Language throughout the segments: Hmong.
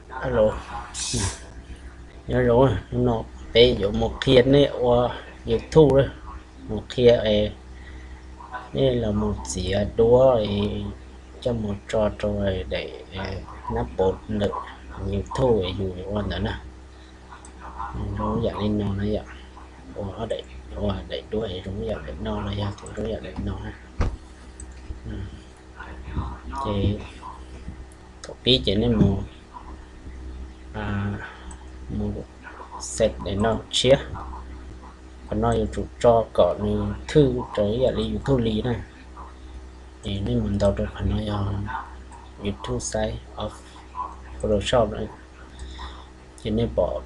Alo, nyob zoo, hnub no peb yuav mus qhia nej ua YouTube, mus qhia es nej los mus txiav duab coj mus tso rau daim nab pov ntawm YouTube yus ua ntawd na. Zoo yam li no na yom, ua daim duab zoo yam daim no los yog tus zoo yam daim no na. Ces thaum pib ces nej mus, mus set daim no tshiab. Qhov no yuav tsum tso kom nws thwj rau ib yam li YouTube li na. Ces nej mus ntaus rau qhov no yog YouTube site of Photoshop. Ces nej pom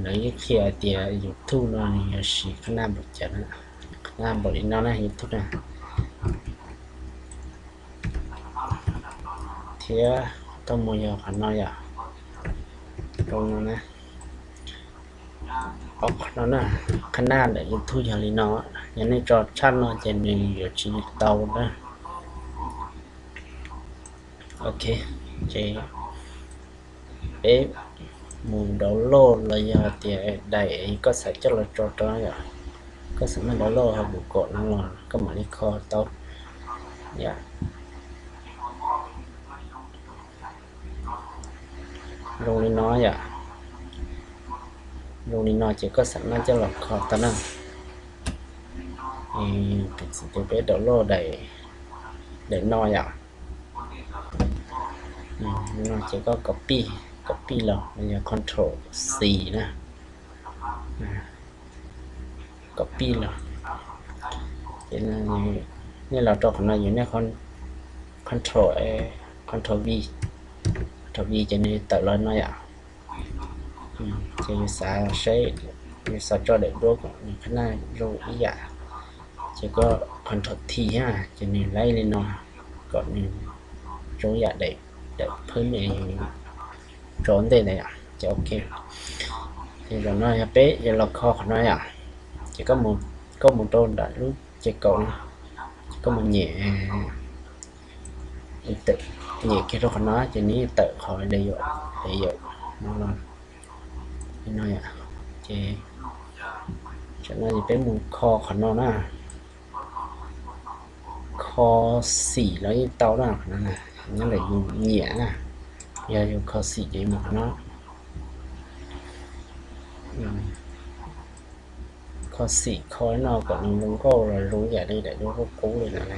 lawv yeej qhia tias YouTube no nws yuav siv qhab naj npaum cas na, qhab naj npaum li no na YouTube na. Thiab tau mus yog qhov no yom, zoo no na. Qhov no na, qhab naj ntawm YouTube yog li no, yog nej tso tshaj no ces nws yuav tsis tau na. Ok, ces peb mus download los yog tias daim koj xav coj los tso rau yom, koj xav muab download hauv Google no los koj mam li kho tau yom. Zoo li no yom, zoo li no ces koj xav muab coj los kho tau na. Piv txwv tias peb download daim no yom, no ces koj copy, copy los yog control C na, copy los. Ces nej los rau qhov no yus nej control, control V, control V ces nws tawm los no yom. Ces yus xav saib, yus xav tso daim duab kom nws qhab naj zoo ib yam, ces koj control T ha, ces nws laib li no kom nws zoo yam daim, daim phwb yus tso ntej ntawd yom. Ces ok, ces zaum no yog peb yuav los kho qhov no yom, ces koj mus rau nram lub ces kaum no, ces koj mus nyem, nyem kiag rau qhov no ces nws tawm qhov layout no los li no yom. Ces tam no ces peb mus kho qhov no na, kho xim los yeej tau na, qhov no nyob ntawm yus nyiam na, yog yus kho xim ces mus qhov no. Kho xim kho no kom nws zoo nkauj los zoo yam li daim duab qub qub li no na.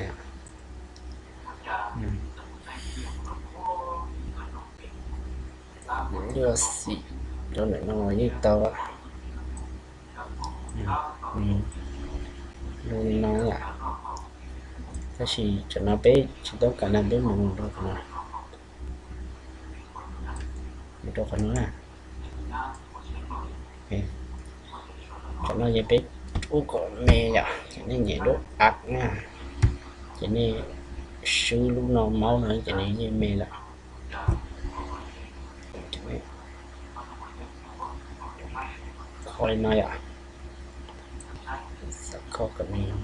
Yuav xim rau ntawm no yeej tau. Zoo li no yom. Tab sis tam no peb tsis tau kam na, peb mus rau qhov no, mus rau qhov no na. Tam no ces peb ub kom me yom, ces nej nyem lub app na, ces nej swb lub no maub no ces nws yeej me lawm. Kho li no yom, xav kho kom nws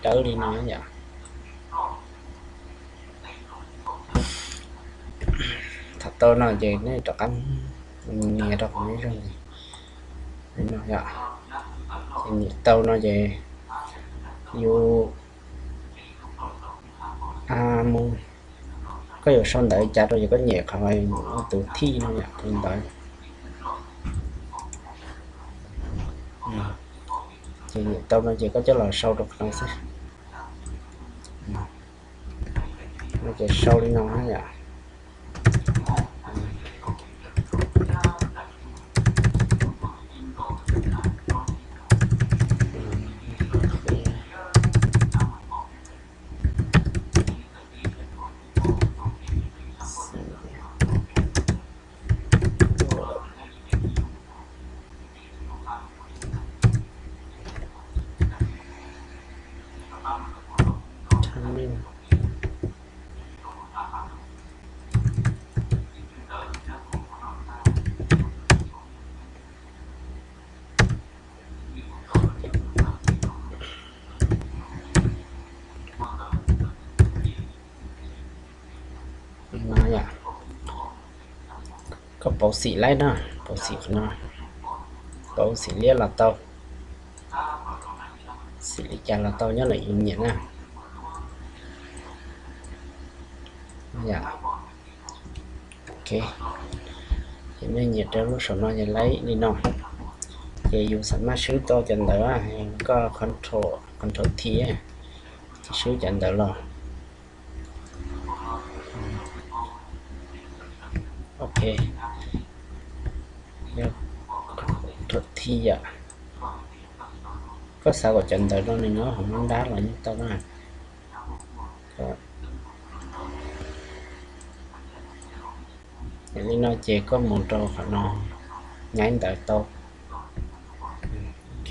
dawb li no yom. Thaum tau no ces nej rov qab nias rau qhov no ib zaug li no yom. Ces nias tau no ces yus mus, koj yuav sau ntawv cas rau ces koj nyem qhov tus thij no yom, tus ntawv. Ces nyem tau no ces koj coj los sau rau qhov no xwb. No ces sau li no na yom. No yom, koj pauv xim laib no, pauv xim qhov no, pauv xim liab los tau, xim li cas los tau nyob ntawm yus nyiam na. Yom, ok, ces nej nyiam rau lub saum no ces laib li no, ces yus xam maj swb tau cov ntawv, koj control, control T, ces swb cov ntawv los. Ok, yog control T yom, koj xav kom cov ntawv no nws nyob hauv nruab nrab los yeej tau na. Yog li no ces koj mus rau qhov no, nyaib ntawv tau. Ok,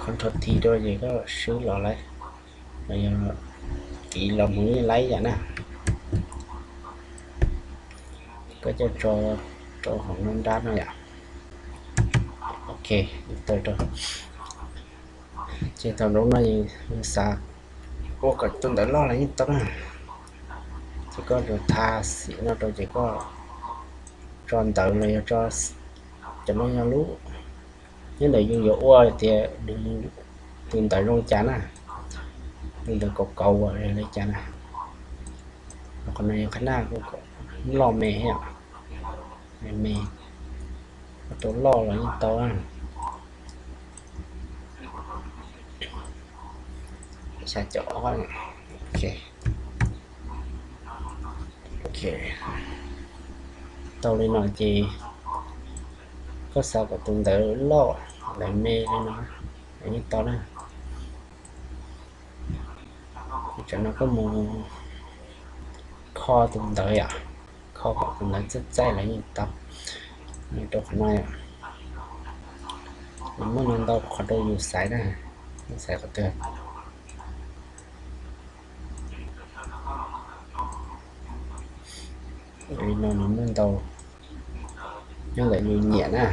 control T rau ces koj swb los lawm, los yog tiv los mus yeej laib yom na. Koj coj tso rau hauv nruab nrab no yom. Ok, tawm rau. Ces thaum ntawd no yus xav ua kom tus ntawv loj los yeej tau na. Ces koj lug tha xim no rau ces koj tso ntawv los yog tso, cov no yog lub, nyob ntawm yus yuav ua tias tus ntawv zoo cas na, tus ntawv kauv kauv li cas na. Qhov no yog qhab naj loj me, me, ua tau loj los yeej tau. Xya caum ob, ok, ok, tau li no ces koj xav kom tus ntawv loj los me li no los yeej tau na. Tam no koj mus kho tus ntawv yom, kho kom tus ntawv txaij txaij los yeej tau. Rau qhov no, nws muaj ntau ntau qhov rau yus xaiv na, yus xaiv qhov twg. Li no nws muaj ntau nyob ntawm yus nyiam na.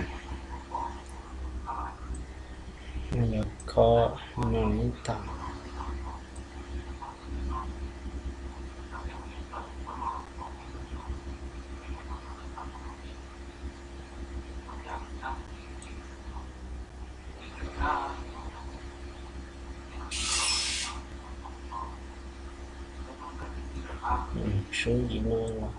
Yog kho no yeej tau. Swb li no los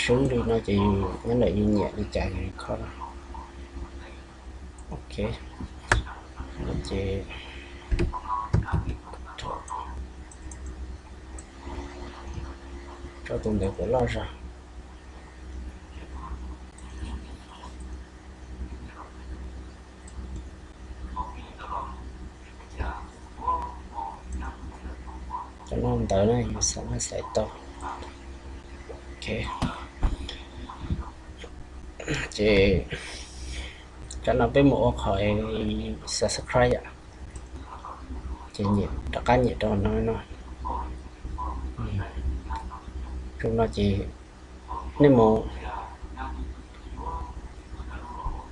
swb li no ces nyob ntawm yus nyiam li cas yus kho. Ok, ces tso tus ntawv kom loj zog. Cov no ntawv na yus xav maj xaiv tau. Ok, ces cov no peb mus ua qhov subscribe yom. Ces rov qab nyem rau no no. Rau no ces nej mus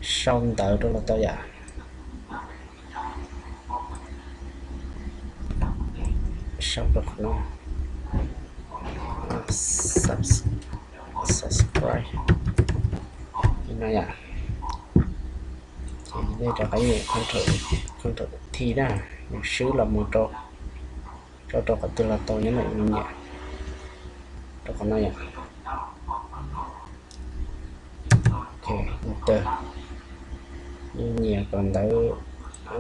sau ntawv rau los tau yom. Sau rau qhov no, subscribe no yom. Ces nej rov qab nyem control T na, yus swb los mus rau, tso rau qhov twg los tau nyob ntawm yus nyiam. Rau qhov no yom. Ok, enter. Yus nyiam kom ntawv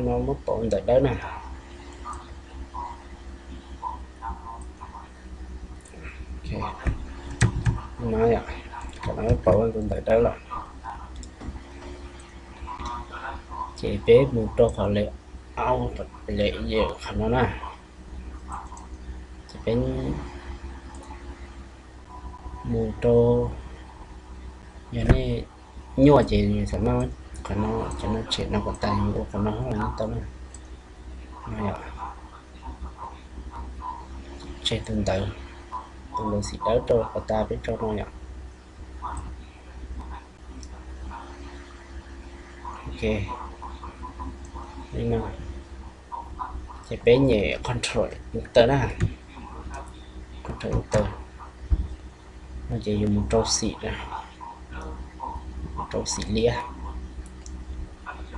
no muab pauv ntawv dawb na. Ok, no yom, kom no pauv tus ntawv dawb los. Ces peb mus rau qhov layout, layout qhov no na. Ces peb mus rau, yog nej nyuaj ces xam maj qhov no, cov no tshem no kom tas, yus ua qhov no los yeej tau na. No yom, tshem tus ntawv. tus ntawv xim dawb rau pov tas peb tso no yom. Ok, li no. Ces peb nyem Control Enter na. Control Enter no ces yus mus rau xim, rau xim liab,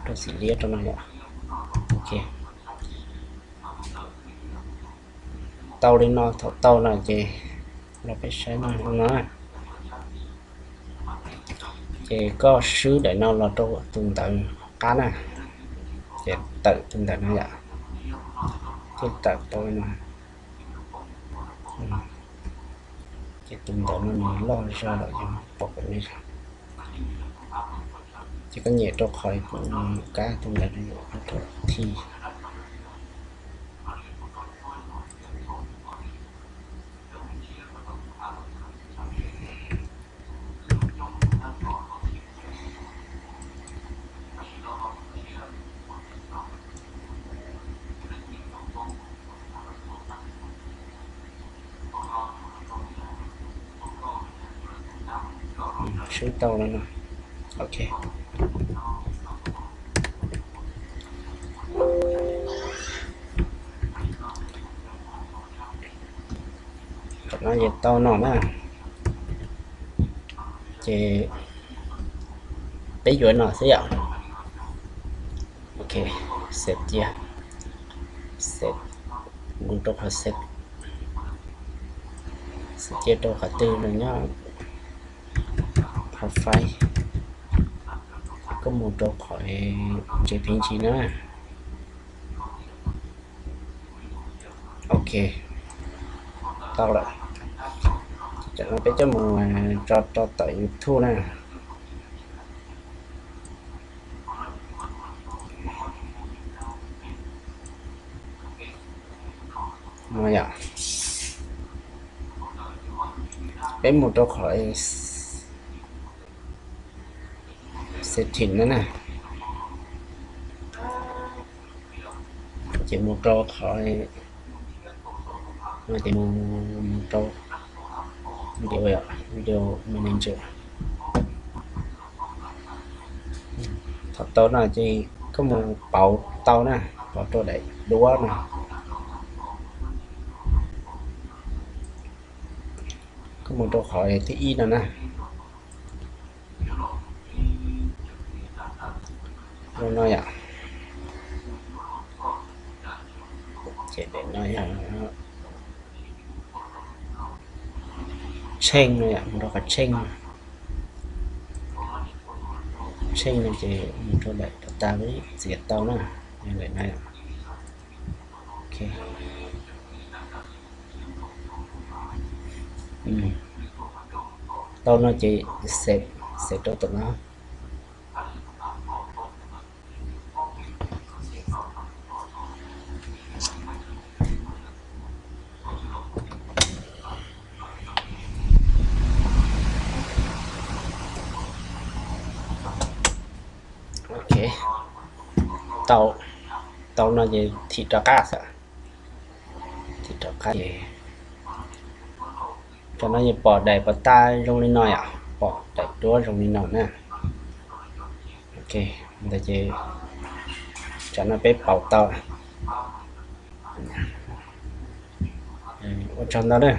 rau xim liab rau no yom. Ok, tau li no, thaum tau no ces los peb saib no no. Ces koj swb daim no los rau tus ntawv qab na, ces tawm tus ntawv no yom, thiaj tawm tau no. Ces tus ntawv no nws loj zog lawm, yus pom kom me. Ces koj nyem rau qhov kuv kab tus ntawv no yom, Ctrl T. Swb tau no. Ok, tam no ces tau no na. Ces peb yuav no xwb yom. Ok, save cia, save, mus rau qhov save, save cia rau qhov twg no nyob, profile, koj mus rau qhov JPG na. Ok, tau lawm. Tam no peb coj mus tso rau tom YouTube na. No yom, peb mus rau qhov setting no na. Ces mus rau qhov no ces mus, mus rau video, video manager. Thaum tau no ces koj mus pauv tau na, pauv rau daim duab no. Koj mus rau qhov thib ib no na. Rau no yom. Ces daim no yog tsheej no yom, mus rau qhov tsheej. Tsheej no ces mus rau daim pov tas peb txiav tau na, yog daim no yom. Ok. Tau no ces save, save rau tom no. Ok, tau, tau no ces thim rov qab xwb. Thim rov qab ces, tam no ces pom daim pov tas zoo li no yom, pom daim duab zoo li no na. Ok, ntawd ces tam no peb pauv tau. Ua tsaug ntau na.